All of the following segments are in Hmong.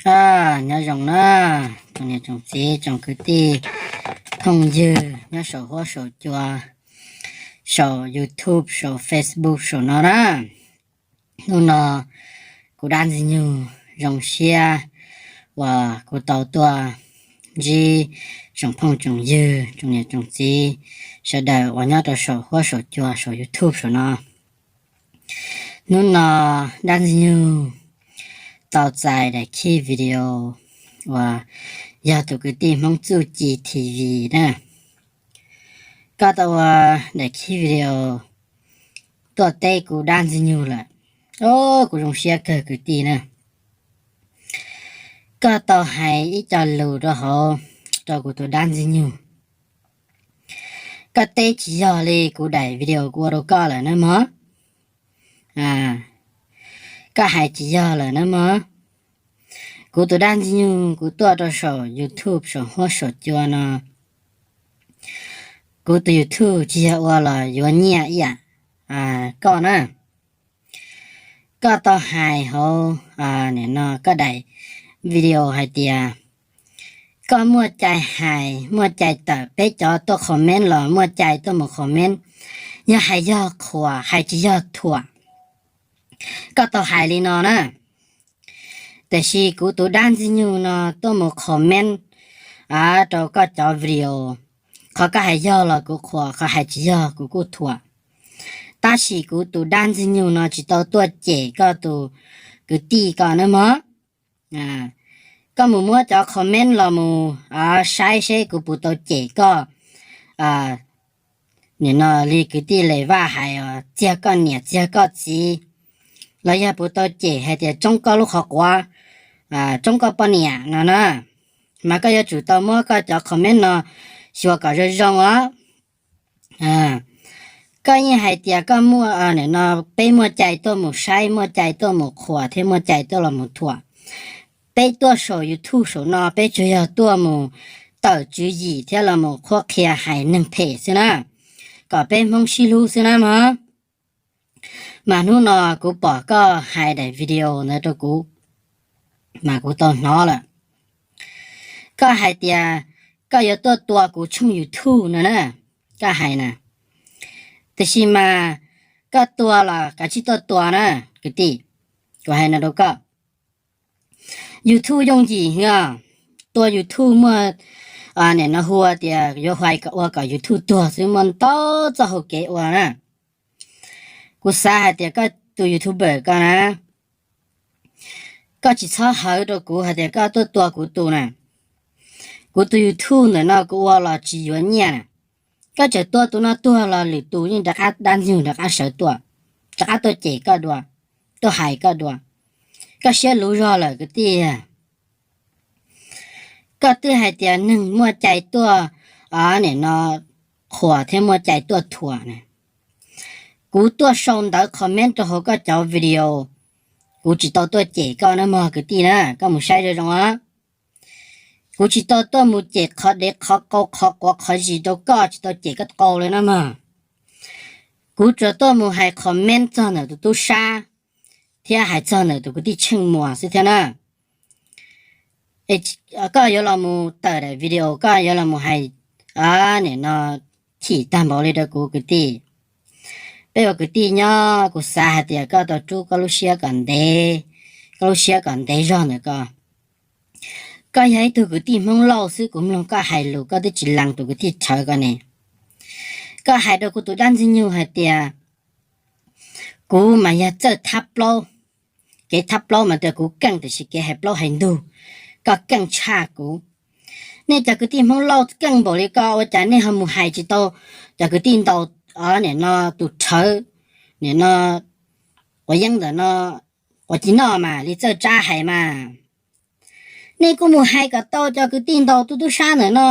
A, nyob zoo na, tsoom niam tsoom txiv tsoom kwv tij phooj ywg nyob saum huab saum cua, saum YouTube saum Facebook saum no na. Hnub no kuv dab Ntxwg Nyoog zoo siab uas kuv tau tuaj ntsib tsoom phooj tsoom ywg tsoom niam tsoom txiv sawv daws uas nyob rau saum huab saum cua saum YouTube saum no. Hnub no dab Ntxwg Nyoog tau txais daim khib video uas yog tus kwv tij Hmoob Txuj Ci T V na. Koj tau ua daim khib video tuaj teb kuv dab Ntxwg Nyoog lawm. O, kuv zoo siab kawg kwv tij na. Koj tau hais ib co lus rau hauv rau kuv tus dab Ntxwg Nyoog. Koj teb tsis yog li kuv daim video kuv ua rau koj lawm na mog. Koj hais tsis yog lawm na mog. Kuv tus dab Ntxwg Nyoog kuv tuaj rau saum YouTube saum huab saum cua no, kuv tus YouTube tsis yog ua los yuav nyiaj ib yam koj na. Koj tau hais hauv nim no koj daim video hais tias koj muaj cai hais muaj cai tawm, peb cov tuaj comment los muaj cai tuaj mus comment, yog hais yog qhuas hais tsis yog thuam. Koj tau hais li no na. Tiam sis kuv tus dab Ntxwg Nyoog no tuaj mus comment rau koj cov video, qhov koj hais yog los kuv qhuas, qhov hais tsis yog kuv kuj thuam. Tab sis kuv tus dab Ntxwg Nyoog no tsis tau tuaj cem koj tus kwv tij ko na mog. Koj mus muab cov comment los mus saib seb kuv puas tau cem koj nim no li kwv tij Les Vaj hais, txiag koj niam txiag koj txiv, los yog puas tau cem hais tias tsoob koj lub qhov quav, tsoob koj poj niam no na. Mas koj yuav tsum tau muab koj cov comment no xyuas kom zoo zoo os. Koj yeej hais tias koj muaj nim no, peb muaj cai tuaj mus saib, muaj cai tuaj mus qhuas thiab muaj cai tuaj los mus thuam. Peb tuaj saum YouTube saum no peb tsuas yog tuaj mus tawm tswv yim thiab los mus qhuab qhia hais neeg phem xwb na, kom peb Hmoob sib hlub xwb na mog. Mas hnub no kuv pom koj hais daim video ntawd rau kuv, mas kuv tau hnov lawm. Koj hais tias koj yuav tuaj tua kuv tshooj YouTube no na, koj hais na. Tiam sis mas koj tua los kav tsij tuaj tua na, kwv tij. Kuv hais no rau koj, YouTube yooj yim os. Tua YouTube muaj nim no hu tias yuav hu ua kom YouTube tuag xwb, muaj ntau txoj hau kev ua na. Kuv xav hais tias koj tus YouTuber ko na, koj tsis txhob hawv rau kuv hais tias koj tuaj tua kuv tus na. Kuv tus YouTube ntawm no kuv ua los tsis yuav nyiaj na. Koj tseem tua tus no tuag los lwm tus yeej rov qab dab Ntxwg Nyoog rov qab sawv tuaj, rov qab tuaj cem koj dua, tuaj hais koj dua. Koj siab luv zog lawm kwv tij. Koj twb hais tias neeg muaj cai tuaj nim no qhuas thiab muaj cai tuaj thuam na. Kuv tuaj sau ntawv comment rau hauv koj cov video, kuv tsis tau tuaj cem koj na mog kwv tij na, koj mus saib zoo zoo os. Kuv tsis tau tuaj mus cem qhov dev qhov qau qhov quav qhov zis rau koj, tsis tau cem koj qau li na mog. Kuv tsuas tuaj mus hais comment txog ntawm tus tub sab thiab hais txog ntawm tus kwv tij Tsheej Muas xwb thiab na. Koj yuav los mus tawm daim video, koj yuav los mus hais nim no chim tag npaum li rau kuv kwv tij. Peb ua kwv tij nyob kuv xav hais tias koj tau rub koj lub siab kom ntev, koj lub siab kom ntev zog ntawm ko. Koj yog ib tug kwv tij Hmoob Lauj xwb, kuv mloog koj hais lus koj twb tsis lees tus kwv tij Rhawv ko ne. Koj hais rau kuv tus dab Ntxwg Nyoog hais tias kuv mas yog txawj thab plaub, kev thab plaub mas tias kuv keej tiam sis kev hais plaub hais ntug koj keej tshaj kuv. Nej cov kwv tij Hmoob Lauj keej npaum li ko ua cas nej ho mus hais tsis tau cov kwv tij ntaus nim no tus Rhawv, nim no quav yeeb ntawm no, quav ci noj mas li Txawj Tsab hais mas. Nej kuj mus hais kom tau cov kwv tij ntaus tus tub sab ntawm no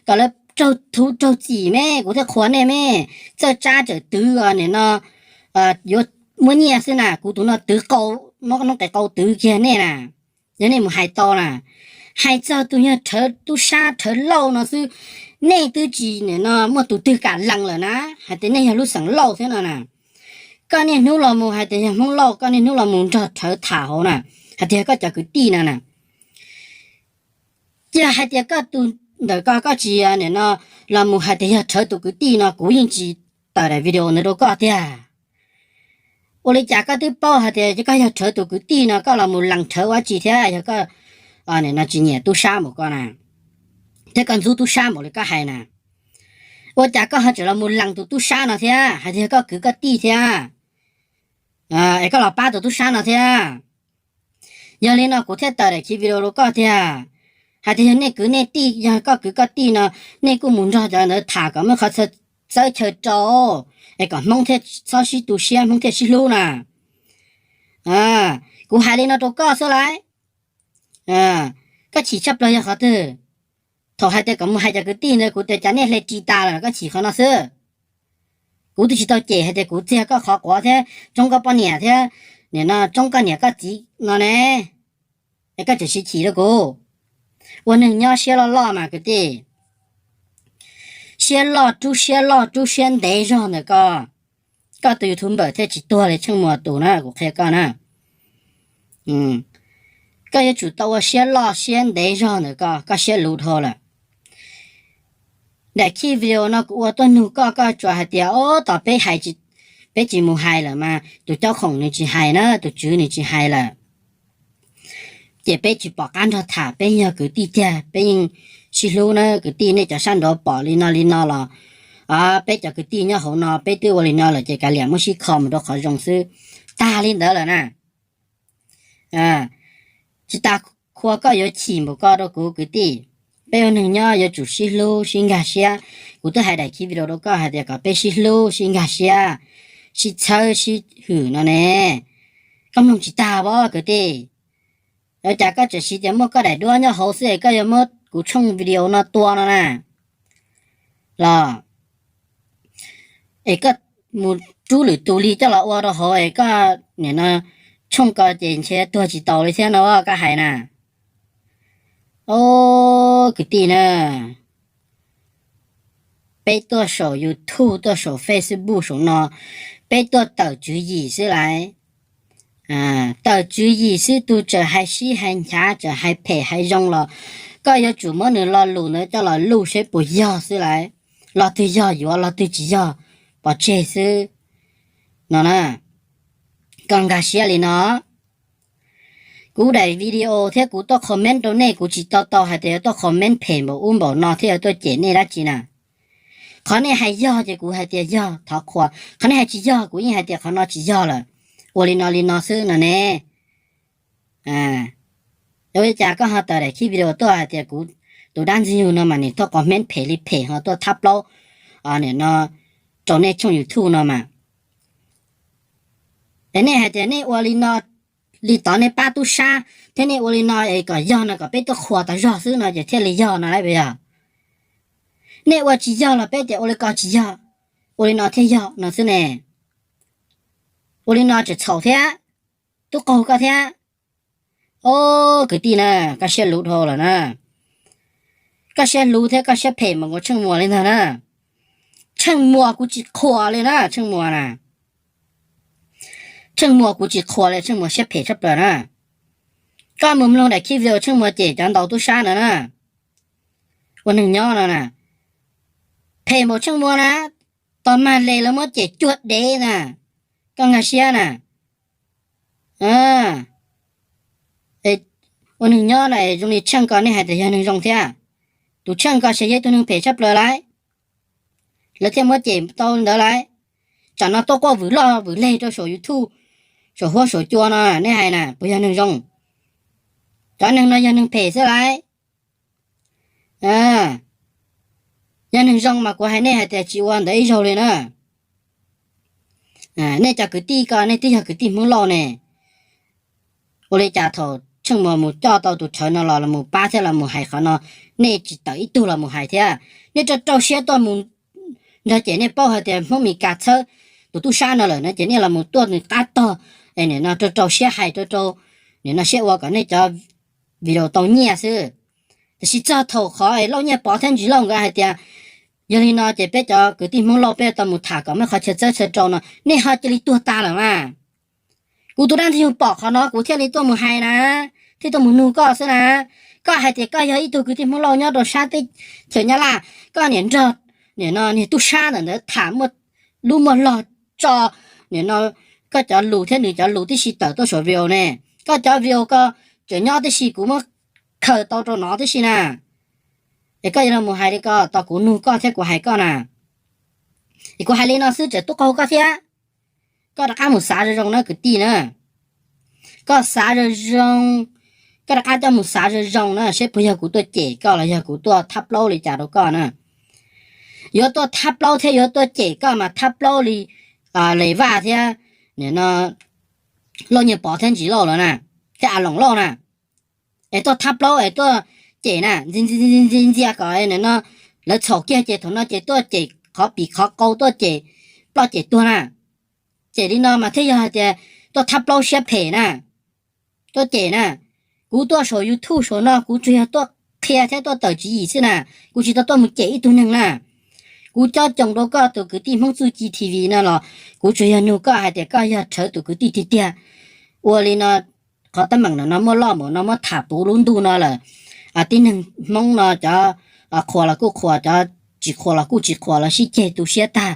kom lawv raug thuv raug txim me, kuv thiaj qhuas nej me. Txawj Tsab tseem twv nim no yuav muab nyiaj xwb na, kuv tus no twv qau, muab noob qes qau twv kiag nej na. Yog nej mus hais tau na, hais txog tus yog Rhawv tub sab Rhawv Lauj no xwb, nej twb tsis nim no muaj tus twg kam lees lawm na, hais tias nej yog lub xeem Lauj thiab no na. Koj niaj hnub los mus hais tias yog Hmoob Lauj, koj niaj hnub los mus nrog Rhawv tham hauv na, hais tias yog koj cov kwv tij no na. Yog hais tias koj tus ntawm ko koj tsis nim no los mus hais tias yog rhawv tus kwv tij no kuv yeej tsis tawm daim video ntawd rau koj tiag. Ua li cas koj twb paub hais tias koj yog rhawv tus kwv tij no koj los mus lees rhawv ua tsi thiab? Yog koj nim no tsis nyiam tub sab npaum ko na, thiab koj ntxub tub sab npaum li koj hais na, ua cas koj ho tseem los mus lees tus tub sab no thiab hais tias yog koj kwv koj tij thiab, es koj los pab tus tub sab no thiab? Yog li no kuv thiaj tawm daim khiv video rau koj tiag, hais tias yog nej kwv nej tij, yog koj kwv koj tij no, nej kuj mus nrog cov ntawd tham kom muaj qhov txawb chaw rau, es kom Hmoob thiaj txhob sib tu siab, Hmoob thiaj sib hlub na. Kuv hais li no rau koj xwb lauj. Koj chim tshaj plaws yog qhov twg? Thaum hais tias kom mus hais cov kwv tij ntawd kuv tias cas nej hle ris tas lawm koj chim qhov no xwb. Kuv twb tsis tau cem hais tias kuv txiag koj qhov quav thiab tsoob koj poj niam thiab nim no tsoob koj niam koj txiv no ne, es koj tseem siv chim rau kuv. Ua neeg nyob siab loj loj mas kwv tij, siab loj rub siab loj rub siab ntev zog ntawm koj, koj tus YouTube npawm thiaj tsis tuag li Tsheej Muas tus na, kuv qhia koj na. Koj yuav tsum tau ua siab loj siab ntev zog ntawm koj, koj siab luv dhau lawm. Daim khij video no kuv ua tuaj nug koj, koj tsuas hais tias o, tos peb hais, peb tsis mus hais lawm mas tus caub khoom nws tsis hais na, tus tswv nws tsis hais lawm, ces peb tsis pom qab nrog tham, peb yog kwv tij tiag, peb yeej sib hlub na kwv tij, nej cov sab nraud pom li no li no los peb cov kwv tij nyob hauv no peb twb ua li no lawm ces kav liam muab sib kho mus rau qhov zoo xwb. Tag li ntawd lawm na. Tsis tas qhua koj yuav chim npaum ko rau kuv kwv tij. Peb ua neeg nyob yuav tsum sib hlub sib nkag siab. Kuv twb hais daim khiv video rau koj hais tias kom peb sib hlub sib nkag siab, sib txhawb sib hwm no ne. Koj mloog tsis tag pob kwv tij? Ua cas koj tseem siv tias muaj koj daim duab nyob hauv xwb es koj yuav muab kuv tshooj video no tua no na los? Es koj mus rub lwm tus li coj los ua rau hauv es koj nim no tshooj ko ces ntshe tuag tsis taus li thiab no koj hais na. O, kwv tij na, peb tuaj saum YouTube tuaj saum Facebook saum no, peb tuaj tawm tswv yim xwb lauj. Tawm tswv yim xwb, tus txawm hais sib hais nchav txawm hais phem hais zoo los koj yuav tsum muab nws lo lus ntawd coj los luj seb puas yog xwb lauj. Lo twg yog yuav, lo twg tsis yog pov tseg xwb no na. Koj nkag siab li no. Kuv daim video thiab kuv tuaj comment rau nej kuv tsis tau tau hais tias yuav tuaj comment phem npaum ub npaum no thiab yuav tuaj cem nej dab tsi na. Qhov nej hais yog ces kuv hais tias yog thov qhuas, qhov nej hais tsis yog kuv yeej hais tias qhov no tsis yog lawm, ua li no li no xwb no ne. Ua li cas koj ho tawm daim khib video tuaj hais tias kuv tus dab ntxwg nyoog no mas nim tuaj comment phem li phem ho tuaj thab plaub nim no rau nej tshooj YouTube no mas. Es nej hais tias nej ua li no li tod nej pab tub sab thiab nej ua li no es kom yog no kom peb tuaj qhuas tas zog xwb no ces thiaj li yog no lauj puas yog? Nej ua tsis yog los peb tias ua li ko tsis yog, ua li no thiaj yog no xwb ne. Ua li no tseem txhaum thiab, tub qaug koj thiab. O, kwv tij na, koj siab luv dhau lawm na. Koj siab luv thiab koj siab phem mas kuv Tsheej Muas li ntag na. Tsheej Muas kuv tsis qhuas li na Tsheej Muas na. Tsheej Muas kuv tsis qhuas li, Tsheej Muas siab phem tshaj plaws na. Koj mus mloog daim khib video Tsheej Muas cem cov ntaus tub sab ntawd na. Ua neeg nyob no na, phem npaum Tsheej Muas na, tos mag les lawv muab cem cuag dev na. Koj nkag siab na. Ua neeg nyob no es zoo li Tsheej ko nej hais tias yog neeg zoo thiab. Tus Tsheej ko ces yog ib tug neeg phem tshaj plaws lauj, lawv thiaj muab cem tau ntawd lauj. Tsam no tuaj quaj vwm loj vwm leg rau saum YouTube, saum huab saum cua no nej hais na puas yog neeg zoo? Cov neeg no yog neeg phem xwb lauj. Yog neeg zoo mas kuv hais nej hais tias tsis ua ntawd ib zaug li na. Nej cov kwv tij ko nej twb yog kwv tij Hmoob Lauj ne. Ua li cas thaum Tsheej Muas mus coj tau tus rhawv no los los mus pab thiab los mus hais qhov no, nej tsis tawm ib tug los mus hais thiab? Nej rau rau siab tuaj mus nrog cem, nej paub hais tias Hmoob Mes Kas txhawb tus tub sab no lawm no ces nej los mus tuaj nws qab tog, es nim no rau rau siab hais rau rau, nim no siab ua kom nej cov video tau nyiaj xwb. Tiam sis txog thaum qhov es Lauj Nyiaj Pov thiab Ntsis Lauj nkawd hais tias yog li no ces peb cov kwv tij Hmoob Lauj peb tau mus tham kom muaj qhov chaw txawb chaw rau no, nej ho cia li tuag tas lawm mas. Kuv tus dab ntxwg nyoog pom qhov no kuv thiaj li tuaj mus hais na, thiaj tuaj mus nug koj xwb na. Koj hais tias koj yog ib tug kwv tij Hmoob Lauj nyob rau sab teb chaws Nyab Laj, koj niam nrog, nim no niag tub sab ntawm ntawd tham muaj lub muaj log tso, nim no koj cov lus thiab nws cov lus tib si tawm tuaj saum video ne. Koj cov video ko tseem nyob tib si, kuv muab khaws tau rau no tib si na. Es koj yuav los mus hais li ko, tos kuv nug koj thiab kuv hais koj na. Es kuv hais li no xwb tseem tub qaug koj thiab. Koj rov qab mus xav zoo zoo na kwv tij na. Koj xav zoo zoo, koj rov qab coj mus xav zoo zoo na, seb puas yog kuv tuaj cem koj los yog kuv tuaj thab plaub li cas rau koj na. Yuav tuaj thab plaub thiab yuav tuaj cem koj mas thab plaub li Les Vaj thiab, nim no, Lauj Nyiaj Pov thiab Ntsis Lauj lawm na, thiab A Loos Lauj na. Es tuaj thab plaub es tuaj cem na, ntxias ntxias kom nim no lawv txhaum kiag ces thaum no ces tuaj cem qhov pim qhov qau, tuaj cem ploj cem tuag na. Cem li no mas thiaj yog hais tias tuaj thab plaub siab phem na, tuaj cem na. Kuv tuaj saum YouTube saum no kuv tsuas yog tuaj qhia thiab tuaj tawm tswv yim xwb na, kuv tsis tau tuaj mus cem ib tug neeg na. Kuv cob coos rau koj tus kwv tij Hmoob Txuj Ci T V no los kuv tsuas yog nug koj hais tias koj yog rhawv tus kwv tij tiag tiag. Ua li no, qhov teeb meem no muaj loj npaum no, muab tham puv lub ntuj no lawm. Tib neeg Hmoob no cov qhuas los kuj qhuas, cov tsis qhuas los kuj tsis qhuas, los sib ceg tu siab tag.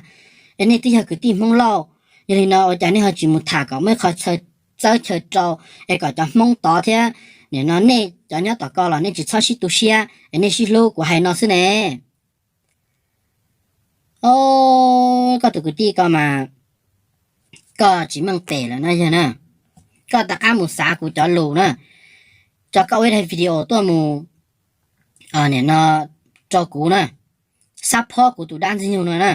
Es nej twb yog kwv tij Hmoob Lauj, yog li no ua cas nej ho tsis mus tham kom muaj ib qho txawb chaw rau, es kom cov Hmoob tod thiab, nim no nej cov nyob tom ko los nej tsis txhob sib tu siab es nej sib hlub, kuv hais no xwb ne. Os, koj tus kwv tij ko mas koj tsis meej pem lawm na yog na. Koj rov qab mus xav kuv cov lus na, tso koj ua ib daim video tuaj mus, nim no, rau kuv na, xab phob kuv tus dab Ntxwg Nyoog no na.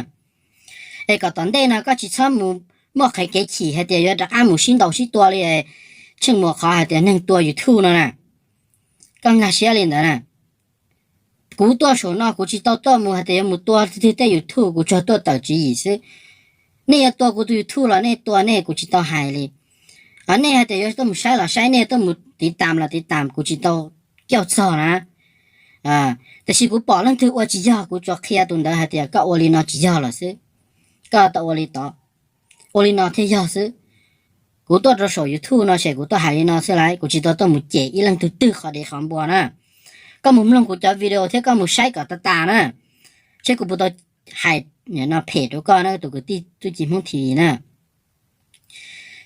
Es kom tom ntej no koj tsis txhob mus muaj qhev kev chim hais tias yuav rov qab mus sib ntaus sib tua li Tsheej Muas qhov hais tias neeg tua YouTube no na. Koj nkag siab li ntawd na. Kuv tuaj saum no kuv tsis tau tuaj mus hais tias yuav mus tua twg tej YouTube, kuv tsuas tuaj tawm tswv yim xwb. Nej yuav tua kuv tus YouTube los nej tua nej, kuv tsis tau hais li. Nej hais tias yuav tuaj mus saib los saib, nej tuaj mus tiv tam los tiv tam, kuv tsis tau coj txog na. Tiam sis kuv pom leej twg ua tsis yog, kuv tsuas qhia tus ntawd hais tias koj ua li no tsis yog lawm xwb, koj tau ua li tod, ua li no thiaj yog xwb. Kuv tuaj rau saum YouTube no ces kuv tuaj hais li no xwb lauj, kuv tsis tau tuaj mus cem ib leej twg twg qhov dev qhov npua na. Koj mus mloog kuv cov video thiab koj mus saib kom tas tas na, seb kuv puas tau hais no phem rau koj na tus kwv tij Txuj Ci Hmoob T V na.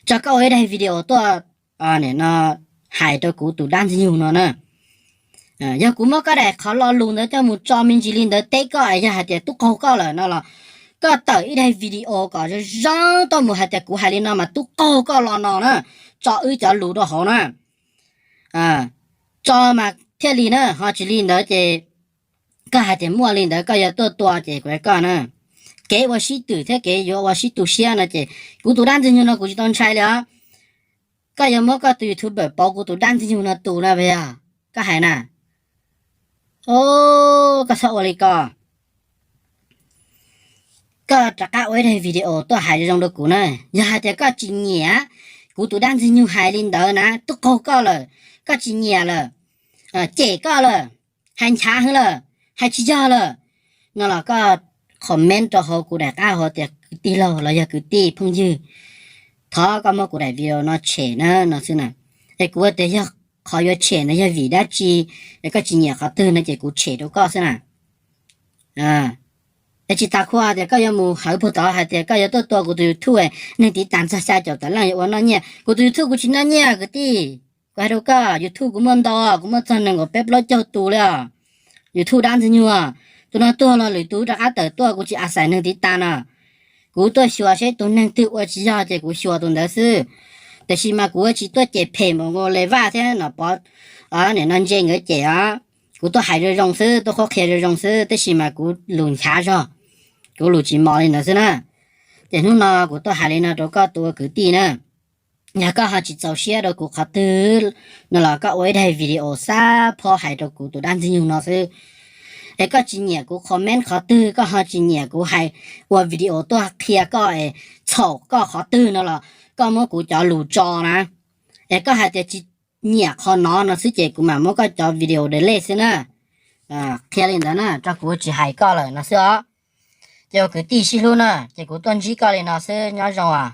Tso koj ua ib daim video tuaj, nim no, hais rau kuv tus dab Ntxwg Nyoog no na. Yog kuv muab koj daim qhov lo lus ntawd coj mus tso me ntsis li ntawd teb koj es yog hais tias tub qaug koj lawm no los koj tawm ib daim video kom zoo zoo tuaj mus hais tias kuv hais li no mas tub qaug koj los no na, tso wb cov lus rau hauv na. Tso mas thiaj li na, ho tsis li ntawd ces koj hais tias muaj li ntawd koj yuav tuaj tua ces kuv hais koj na, kev ua sib twm thiab kev yuav ua sib tu siab no ces kuv tus dab Ntxwg Nyoog no kuv tsis tau ntshai li os. Koj yuav muab koj tus YouTuber pauv kuv tus dab Ntxwg Nyoog no tus na puas yog? Koj hais na. Os, koj txhob ua li ko. Koj rov qab ua ib daim video tuaj hais zoo rau kuv na. Yog hais tias koj tsis nyiam kuv tus dab Ntxwg Nyoog hais li ntawd na, tub qaug koj lawm, koj tsis nyiam lawm, cem koj lawm, hais nchav heev lawm, hais tsis yog lawm no los koj comment rau hauv kuv daim qab hauv tias kwv tij laug los yog kwv tij phooj ywg, thov koj muab kuv daim video no tshem na no xwb na. Es kuv tias yog qhov yuav tshem na yog vim dab tsi, es koj tsis nyiam qhov twg no ces kuv tshem rau koj xwb na. Es tsis tas qhua tias koj yuav mus hawv puag tod hais tias koj yuav tuaj tua kuv tus YouTube, neeg tiv tas txog xya caum tawm leej yuav ua noj nyiaj. Kuv tus YouTube kuv tsis noj nyiaj kwv tij. Kuv hais rau koj, YouTube kuv muaj ntau, kuv muaj txog nees nkaum peb plaub caug tus li os. YouTube dab Ntxwg Nyoog, tus no tuag los lwm tus rov qab tawm tuaj, kuv tsis a xais neeg tiv tas no. Kuv tuaj xyuas seb tus neeg twg ua tsis yog ces kuv xyuas tus ntawd xwb. Tiam sis mas kuv tsis tuaj cem phem npaum nkaus Les Vaj thiab Nom Pov, nim no Ntse nkawd cem os. Kuv tuaj hais zoo zoo xwb, tuaj qhuab qhia zoo zoo xwb, tab sis mas kuv lus nchav zog, kuv lus tsis mos li ntawd xwb na. Ces hnub no kuv tuaj hais li no rau koj tus ua kwv tij na. Yog koj ho tsis txaus siab rau kuv qhov twg no los koj ua ib daim video xab phob hais rau kuv tus dab Ntxwg Nyoog no xwb. Es koj tsis nyiam kuv comment qhov twg, koj ho tsis nyiam kuv hais ua video tuaj qhia koj es txhaum koj qhov twg no los koj muab kuv cov lus tso na. Es koj hais tias tsis nyiam qhov no no xwb ces kuv mam muab koj cov video delete xwb na. Qhia li ntawd na, rau kuv tsis hais koj lawm no xwb os. Ces ua kwv tij sib hlub na, ces kuv tuaj ntsib koj li no xwb, nyob zoo os.